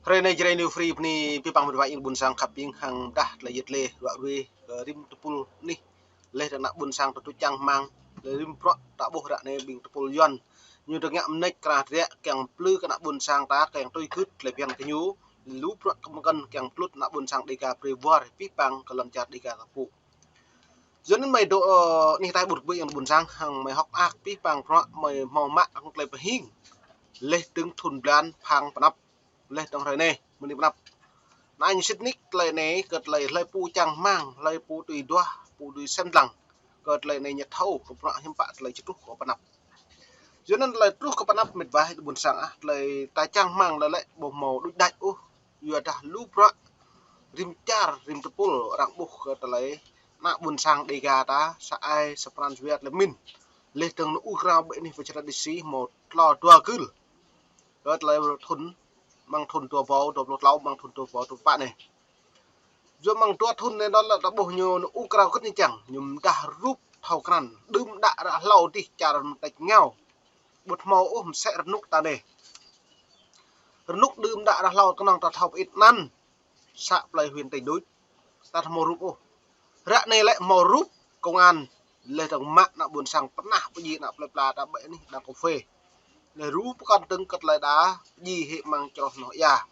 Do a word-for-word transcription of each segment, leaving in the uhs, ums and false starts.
Hrơi anai Jrai New Free bơni abih bang mơ̆ng wai ing ƀuôn sang khăp ƀing hăng dah tơlơi yet lĕ ruă ruê kơ rĭm tơpul anih. Laih dơ̆ng ană ƀuôn sang tơdu čang rơmang, laih rĭm bruă ta ƀuh ră anai ƀing tơpul Yuan. Ñu dơ̆ng ngă mơneč krah drek kiăng plư kơ ană ƀuôn sang ta kiăng tui gưt tơlơi phiăn kơ ñu. Lu bruă kơmkăn kiăng pơlŭt ană ƀuôn sang Dega brơi wơr abih bang kơ lŏn čar Dega ta pô. Yua anŭn mơi dŏ, ơ, anih tai ƀut ƀơi yang ƀuôn sang hăng mơi hơ̆k mơak abih bang bruă mơi hmâo mă hăng tơlơi pơhing. Laih dơ̆ng thŭn blan phang pơnăp. Laih dơ̆ng hrơi anai, mơni pơnăp. Anai ñu sĭt nik tơlơi anai kơ tơlơi hlơi pô čang rơmang, hlơi pô tui duah, pô tui sem lăng. Kơ tơlơi anai ñu thâo, kơ bruă hiư̆m pă tơlơi či truh kơ pơnăp. Yua anŭn tơlơi truh kơ pơnăp mĕt wa ƀuôn sang ah, tơlơi ta čang rơmang lĕ lĕ ƀu hmâo đôč đač ôh. Yua dah lu bruă rĭm čar, rĭm tơpul arăng ƀuh kơ tơlơi ană ƀuôn sang Dega ta, sa ai, sa pran jua tơlơi pơmĭn. Laih dơ̆ng anŭn ur krao ƀơi anih Washington D C hmâo tlâo dua gưl. Kơ tơlơi thŭn, mơ̆ng thŭn dua rơbâo dua pluh tlâo, mơ̆ng thŭn dua rơbâo dua pluh pă anai. Yua mơ̆ng dua thŭn anai anŭn lĕ ta ƀuh ñu, ñu ur krao kơ ñu čang, ñu mơdah rup thâo krăn, đưm đă ră hlâo dih čar mơtĕč ngao. Ƀu hmâo ôh mơsĕ rơnŭk ta anai. Rơnŭk đưm đă ră hlâo kơnơ̆ng ta thâo pơ-ĭt anăn. Să plơi huyện Tênh Đuč, ta ƀu hmâo rup ôh. Ră anai lĕ hmâo rup công an, laih dơ̆ng mă ană ƀuôn sang pơnah pơdjai ană plơi pla ta ƀơi anih đang kơphê. Laih rup pơkŏn dơ̆ng kơ tơlơi đa pơdjai hĭ mơ̆ng čroh noh ia.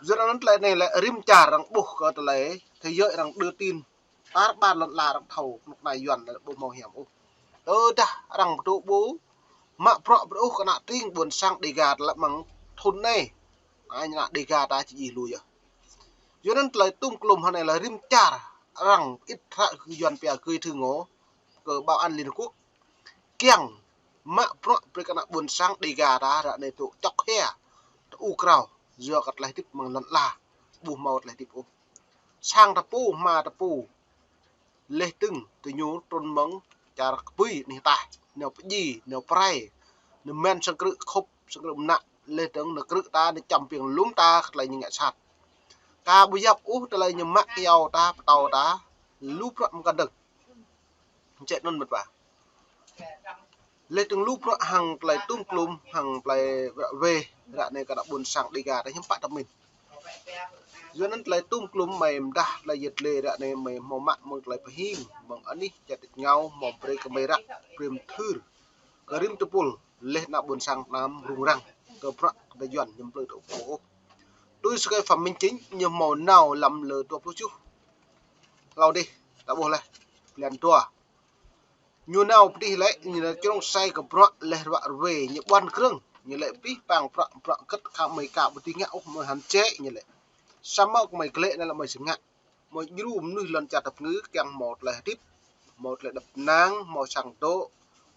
Yua anŭn tơlơi anai lĕ rĭm čar arăng ƀuh kơ tơlơi thế giới arăng đưa tin. Tar ƀar lŏn ala arăng thâo kơnuk kơna Yuan lĕ ƀu hmâo hiam ôh. Tơdah arăng pơtô ƀu mă bruă brơi ôh kơ ană tring ƀuôn sang Dega ta lĕ mơ̆ng thŭn anai. Ană Dega ta či djai lui yơh. Yua anŭn tơlơi tum klum hơnai lĕ rĭm čar arăng ĭt hră kơ Yuan pia gửi thư ngỏ kơ Bảo an Liên Hợp Quốc. Kiăng mă bruă brơi kơ ană ƀuôn sang Dega ta ră anai tŭ čŏk hia, tŭ ur krao, yua kơ tơlơi hơdip mơ̆ng lŏn ala, ƀu hmâo tơlơi hơdip ôh. Sang ta pô, hma ta pô, laih dơ̆ng tơ ñu trŭn mơ̆ng čar kơpui anih ataih, nao pơdjai, nao pơrai, nao mơ̆n sang krư̆ khŭp, sang krư̆ mơnă, laih dơ̆ng nao krư̆ ta, nao čăm piêng lŏm ta, kơ tơlơi ñu ngă sat. Ka ƀu yap ôh tơlơi ñu mă kơyâo ta, pơtâo ta, lu bruă mơkăn dơ̆ng. Mơsĕ anŭn mĕt wa. Laih dơ̆ng lu bruă hăng tơlơi tum klum, hăng tơlơi wă wê, ră anai kơ ană ƀuôn sang Dega ta hiư̆m pă ta pơmĭn. Yua anŭn tơlơi tum klum mơi mơdah tơlơi yet lĕ ră anai mơi hmâo mă mơ̆ng tơlơi pơhing, mơ̆ng anih čar tĕč ngao, hmâo brơi kơ mơi răk, brơi mơthưr. Kơ rĭm tơpul, laih ană ƀuôn sang ta rŭng răng, kơ bruă kơ tơlơi Yuan ñu plư tŭ pô ôh. Tui sơkai Phạm Minh Chính, ñu hmâo nao lăm lơ dua pluh tơjuh. Hlâo dih, ta ƀuh laih, blan dua. Ñu nao pơ dih lĕ, ñu nao črông sai kơ bruă laih ruă ruê, ñu ƀuăn krơ̆ng, ñu lĕ abih bang bruă, bruă hơgĕt khă mơi ka ƀu dưi ngă ôh, mơi hăn čĕ ñu lĕ. Samơ̆ kơ mơi glĕ anŭn lĕ mơi sơngă. Mơi djru mơnuih lŏn čar ta pơngư kiăng hmâo tơlơi hơdip, hmâo tơlơi đăp năng, hmâo sang dŏ,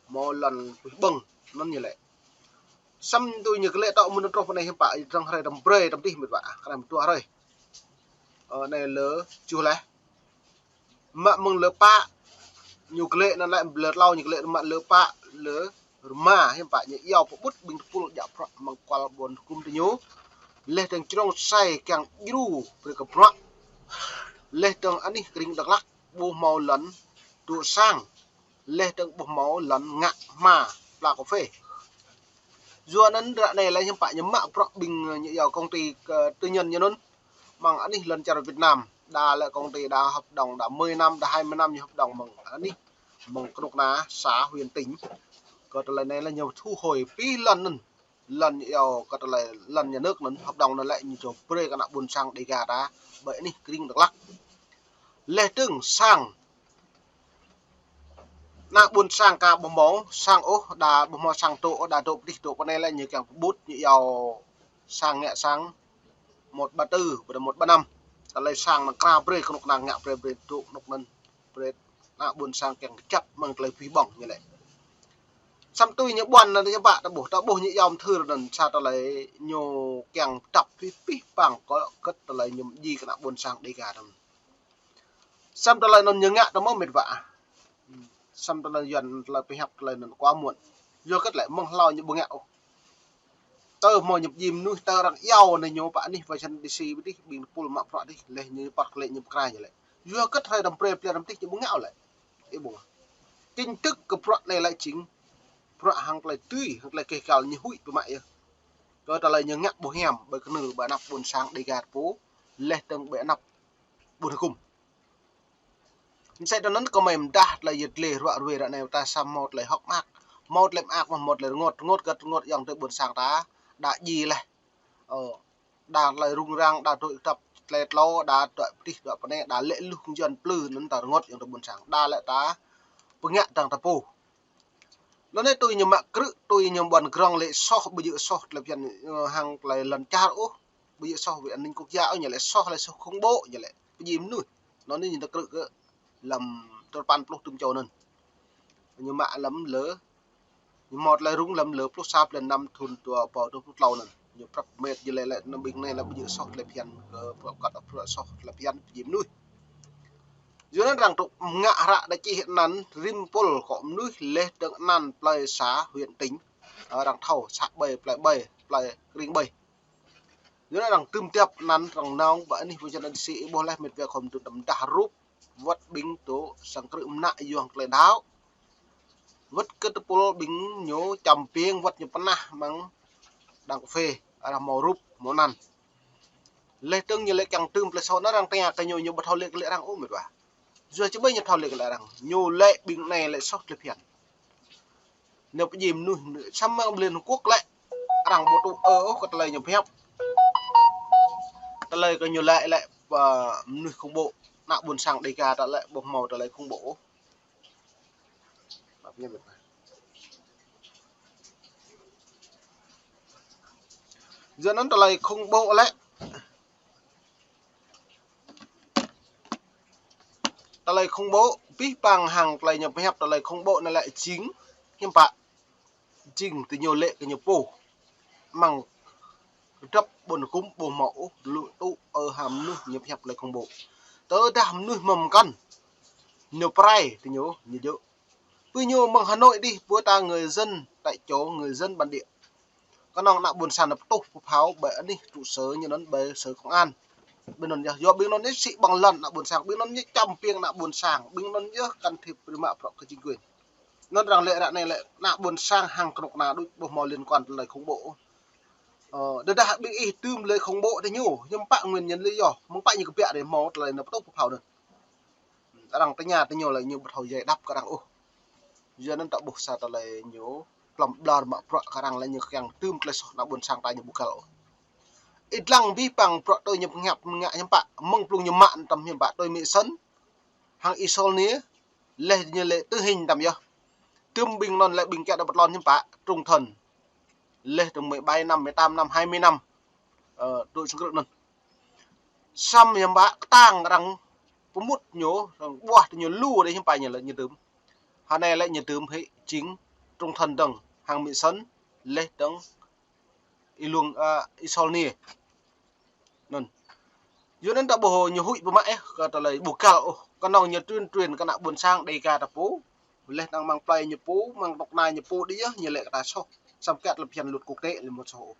hmâo lŏn pih ƀơ̆ng, anŭn ñu lĕ. Samơ̆ tui ñu glĕ tŏ mơ̆n truh pơ anai hiư̆m pă, dơ̆ng hrơi tơm brơi tơm dih mĕt wa, kơ anai mơ̆ dua hrơi. Ơ, anai lơ tơjuh laih. Mă mơ̆ng lơ pă, ñu glĕ anŭn lĕ lơ tlâo ñu glĕ mă lơ pă, lơ rơma hiư̆m pă ñu iâu pơƀut ƀing tơpul djă bruă mơ̆ng kual ƀôn hơkŭm tơ ñu. Laih dơ̆ng črông sai kiăng djru brơi kơ bruă. Laih dơ̆ng anih kring Dak Lak ƀu hmâo lŏn dŏ sang. Laih dơ̆ng ƀu hmâo lŏn ngă hma pla kơphê. Yua anŭn ră anai lĕ hiư̆m pă ñu mă bruă ƀing ñu iâu công ty kơ tư nhân ñu anŭn. Mơ̆ng anih lŏn čar Việt Nam, đa lĕ công ty đa hợp đồng, đa mười năm, đa hai mươi năm ñu hợp đồng mơ̆ng anih, mơ̆ng kơnuk kơna xã, huyện, tỉnh. Kơ tơlơi anai lĕ ñu thu hồi pih lŏn anŭn, lŏn ñu iâu kơ tơlơi lŏn nhà nước anŭn, hợp đồng anŭn lĕ ñu čô brơi kơ ană ƀuôn sang Dega ta, ƀơi anih kring Dak Lak. Laih dơ̆ng sang, ană ƀuôn sang ka ƀu hmâo sang ôh, đa ƀu hmâo sang dŏ, đa dŏ pơ dih dŏ pơ anai lĕ ñu kiăng pơƀut ñu iâu sang ngă sang một ba tư, ƀôdah một ba năm. Tơlơi sang anŭn krao brơi kơnuk kơna ngă brơi brơi dŏ kơnuk anŭn. Brơi ană ƀuôn sang kiăng kơjăp mơ̆ng tơlơi pih ƀơ̆ng ñu lĕ. Samơ̆ tui ñu ƀuăn anŭn ñu ƀă ta ƀuh, ta ƀuh ñu iâu mơthưr anŭn sa tơlơi ñu kiăng pơdăp pih pih pang kơ hơgĕt tơlơi ñu pơdjai kơ ană ƀuôn sang Dega anŭn. Samơ̆ tơlơi anŭn ñu ngă ta mơ̆ mĕt wa. Samơ̆ tơlơi Yuan tơlơi pơhiăp tơlơi anŭn quá muộn. Yua hơgĕt lĕ mơ̆ng hlâo ñu ƀu ngă ôh. Tơ hmâo ñu pơdjai mơnuih tơ arăng iâu anai ñu pơ anih Washington D C pơ dih, ƀing tơpul mă bruă dih, laih ñu păt klĕ ñu pơkra ñu lĕ. Yua hơgĕt hrơi tơm brơi blan tơm dih ñu ƀu ngă ôh lĕ. Ih ƀuh. Chính thức kơ bruă anai lĕ jing bruă hăng tơlơi tui, hăng tơlơi keh kal ñu huĭ pơmă yơh. Tơlơi ñu ngă ƀu hiam, ƀơi kơnưl ƀơi anăp ƀôn sang Dêga ta pô, laih dơ̆ng ƀơi anăp ƀôn hơkŭm. Mơsĕ tui anŭn kơmơi mơdah tơlơi yơh gleh ruă ruê ră anai ta sa hmâo tơlơi hơ̆k mơak, hmâo tơlơi mơak, hmâo tơlơi rơngot, rơngot gơ̆t rơngot yŏng tơ ƀôn sang ta, đa djai laih. Ơ, đa tơlơi rŭng răng, đa dŏ dăp tơlơi tlâo, đa dŏ pơdih, dŏ pơnai, đa lĕ luh kơjăn plư anŭn ta rơngot yŏng tơ ƀôn sang. Đa lĕ ta pơngă dơ̆ng ta pô. Anŭn anai tui ñu mă krư̆, tui ñu ƀuăn grong lĕ soh, ƀu djơ̆ soh tơlơi phiăn, ơ, hăng tơlơi lŏn čar ôh, ƀu djơ̆ soh về an ninh quốc gia ôh, ñu lĕ soh, lĕ soh khủng bố, ñu lĕ pơdjai mơnuih. Anŭn anai ñu ta krư̆ kơ lăm tơpăn pluh tơm čô anŭn. Ñu mă lăm lơ, ñu hmâo tơlơi rŭng lăm lơ pluh sa blan năm thun dua rơbâo dua pluh tlâo anŭn. Ñu prăp met ñu lĕ lĕ anŭn ƀing anai lĕ ƀu djơ̆ soh tơlơi phiăn kơ pơkăt, ƀu djơ̆ soh tơlơi phiăn pơdjai mơnuih. Yua anŭn arăng tŭ ngă hră đa čih anăn rĭm pôl akŏ mơnuih laih dơ̆ng anăn plơi xã huyện tỉnh. Ơ, arăng thâo xã ƀơi, plơi ƀơi, plơi kring ƀơi. Yua anŭn arăng tơm tiăp anăn arăng nong ƀơi anih ƀơi čar anăn si ih ƀuh laih met wa khŏm tŭ tơm dah rup wơ̆t ƀing tŭ sang krư̆ mơnă yua hăng tơlơi đaŏ. Wơ̆t kơ tơpul ƀing ñu čăm piêng wơ̆t ñu pơnah amăng đang kơphê, arăng hmâo rup, hmâo anăn. Laih dơ̆ng ñu lĕ kiăng tơm tơlơi soh anŭn arăng tơña kơ ñu, ñu ƀu thâo lĕ kơ lĕ arăng ôh met wa. Yua či ƀơi ñu thâo lĕ kơ lĕ arăng. Ñu lĕ ƀing anai lĕ soh tơlơi phiăn. Ñu pơdjai mơnuih, samơ̆ ƀơi Liên Hợp Quốc lĕ arăng ƀu tŭ ư ôh kơ tơlơi ñu pơhiăp. Tơlơi kơ ñu lĕ lĕ, ơ, mơnuih khủng bố, ană ƀôn sang Dêga ta lĕ ƀu hmâo tơlơi khủng bố ôh. Yua anŭn tơlơi khủng bố lĕ, tơlơi khủng bố, abih bang hăng tơlơi ñu pơhiăp tơlơi khủng bố anŭn lĕ jing hiư̆m pă, jing tơ ñu lĕ kơ ñu pô. Amăng drăp ƀôn hơkŭm ƀu hmâo ôh lu tŭ ư hăng mơnuih ñu pơhiăp tơlơi khủng bố. Tơdah mơnuih mơ̆ng kăn ñu pơrai tơ ñu, ñu djơ̆. Ƀơi ñu mơ̆ng Hà Nội dih, ƀơi ta người dân tại chỗ, người dân bản địa. Kơnơ̆ng ană ƀôn sang anŭn pơtuh pơphao ƀơi anih trụ sở ñu anŭn ƀơi sở công an. Ƀing anŭn yơh, yua ƀing anŭn yơh sĭ ƀơ̆ng lŏn ană ƀôn sang, ƀing anŭn yơh čăm piêng ană ƀôn sang, ƀing anŭn yơh can thiệp rĭm mă bruă kơ chính quyền. Anŭn arăng lĕ ră anai lĕ ană ƀôn sang hăng kơnuk kơna đôč ƀu hmâo liên quan tơlơi khủng bố. Ơ, tơdah ƀing ih tơm tơlơi khủng bố tơ ñu, hiư̆m pă nguyên nhân lý do, mơ̆ng pă ñu kơbiă rai hmâo tơlơi anŭn pơtuh pơphao anŭn. Arăng tơña tơ ñu lĕ ñu ƀu thâo giải đáp kơ arăng ôh. Yua anŭn ta ƀuh sa tơlơi ñu plŏm ƀlŏr mă bruă kơ arăng lĕ ñu kiăng tơm tơlơi soh ană ƀôn sang ta ñu ƀu găl ôh. Ih lăng abih bang bruă tui ñu pơhiăp ngă hiư̆m pă, mơ̆ng blung ñu mă tơm hiư̆m pă tui Mỹ Sơn hăng Isol anai, laih ñu lĕ tử hình tơm yơh. Tơm ƀing anŭn lĕ ƀing kiăng đa pơtlon hiư̆m pă, trung thân. Laih dơ̆ng mười bảy năm, mười tám năm, hai mươi năm. Ơ, tui sang krư̆ anŭn. Samơ̆ hiư̆m pă kơtang arăng pơmŭt ñu, arăng ƀuah tơ ñu lu đơi hiư̆m pă ñu lĕ ñu tơm. Hơnai lĕ ñu tơm hĭ jing trung thân dơ̆ng hăng Mỹ Sơn, laih dơ̆ng Y Luong, ơ, Isol anai. Anŭn. Yua anŭn ta ƀuh ñu huĭ ƀu mă ôh kơ tơlơi ƀu găl ôh. Kơnơ̆ng ñu tuyên truyền kơ ană ƀôn sang Dêga ta pô. Laih dơ̆ng amăng plơi ñu pô, amăng kơnuk kơna ñu pô đĭ yơh, ñu lĕ kơ ta soh. Samơ̆ kơ tơlơi phiăn luật quốc tế lĕ ƀu soh ôh.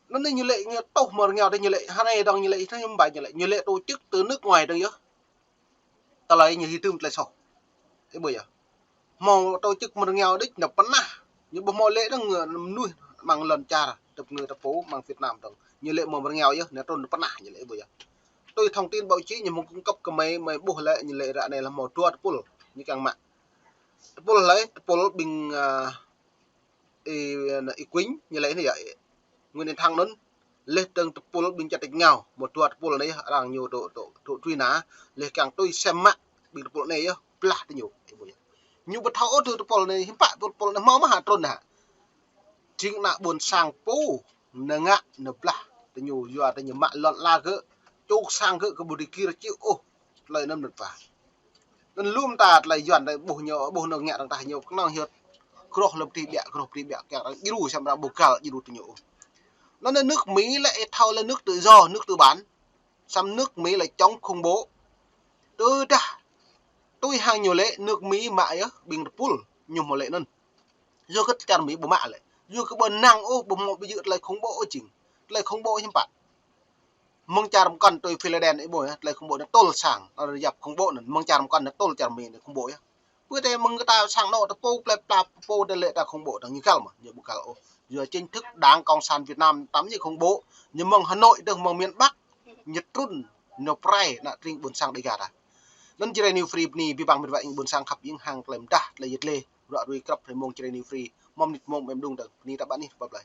Anŭn anai ñu lĕ ñu tuh mơ̆ng rơngiao tơ ñu lĕ, hơnai dơ̆ng ñu lĕ, ih thâo hiư̆m pă ñu lĕ, ñu lĕ tổ chức từ nước ngoài dơ̆ng yơh. Tơlơi ñu hĭ tơm tơlơi soh. Ih ƀuh yơh. Hmâo tổ chức mơ̆ng rơngiao đôč ñu pơnah. Ñu ƀu hmâo lĕ dơ̆ng mơnuih amăng lŏn čar, tơp ngư tơpô amăng Việt Nam dơ̆ng. Ñu lĕ mơ̆ng rơngiao yơh, ñu trŭn pơnah ñu lĕ, ih ƀuh yơh. Tui thông tin báo chí ñu hmâo cung cấp kơ mơi, mơi ƀuh lĕ ñu lĕ ră anai lĕ hmâo dua tơpul ñu kiăng mă. Tơpul lĕ, tơpul ƀing, ơ, Y, Y Quynh, ñu lĕ anai yơh, Nguyễn Đình Thắng anŭn, laih dơ̆ng tơpul ƀing čăt tit ngao, mơ̆ dua tơpul anai yơh, arăng ñu dŏ, dŏ, dŏ truy nã, laih kiăng tui sem mă, ƀing tơpul anai yơh, blah tơ ñu, ih ƀuh yơh. Ñu ƀu thâo ôh tơpul anai, hiư̆m pă tơpul anai hmâo mơ̆ hă trŭn hă. Jing ană ƀôn sang pô, ñu ngă, ñu blah tơ ñu, yua tơ ñu mă lŏn ala gơ̆, čuk sang gơ̆ kơ ƀu dưi kir čih ôh. Tơlơi anŭn met wa. Anŭn lŏm ta tơlơi Yuan tơ ƀuh ñu, ƀuh ñu ngă arăng tah ñu kơnơ̆ng hiơt. Groh lŏm tih ƀiă, groh tih ƀiă kiăng arăng djru samơ̆ arăng ƀu găl djru tơ ñu ôh. Anŭn anai nước Mỹ lĕ ih thâo lĕ nước tự do, nước tư bản. Samơ̆ nước Mỹ lĕ chống khủng bố. Tơdah tui hăng ñu lĕ nước Mỹ mă yơh ƀing tơpul ñu hmâo lĕ anŭn. Yua kơ čar Mỹ ƀu mă lĕ. Yua kơ ƀu năng ôh, ƀu hmâo ƀu djơ̆ tơlơi khủng bố ôh jing. Tơlơi khủng bố hiư̆m pă. Mơ̆ng čar mơkăn tui Philaden ih ƀuh yơh, tơlơi khủng bố anŭn tŭl sang, anŭn yap khủng bố anŭn, mơ̆ng čar mơkăn anŭn tŭl čar Mỹ anŭn khủng bố yơh. Ƀu tơ mơ̆ng kơ ta sang anŏ ta pô plơi pla pô ta lĕ ta khủng bố ta ñu găl mơ̆, ñu ƀu găl ôh. Yua chính thức Đảng Cộng sản Việt Nam tăm ñu khủng bố, ñu mơ̆ng Hà Nội dơ̆ng mơ̆ng miền Bắc, ñu trŭn, ñu prai ană tring ƀôn sang Đêga ta. Anŭn Jrai New Free bơni abih bang met wa ƀôn sang khăp ing hăng tơlơi mơdah, tơlơi yet lê, ră ruai krăp hrơi mông Jrai New Free, mơ̆ng mơnit mông mơ̆ng mơđung dơ̆ng, bơni ta ƀă anih, bye bye.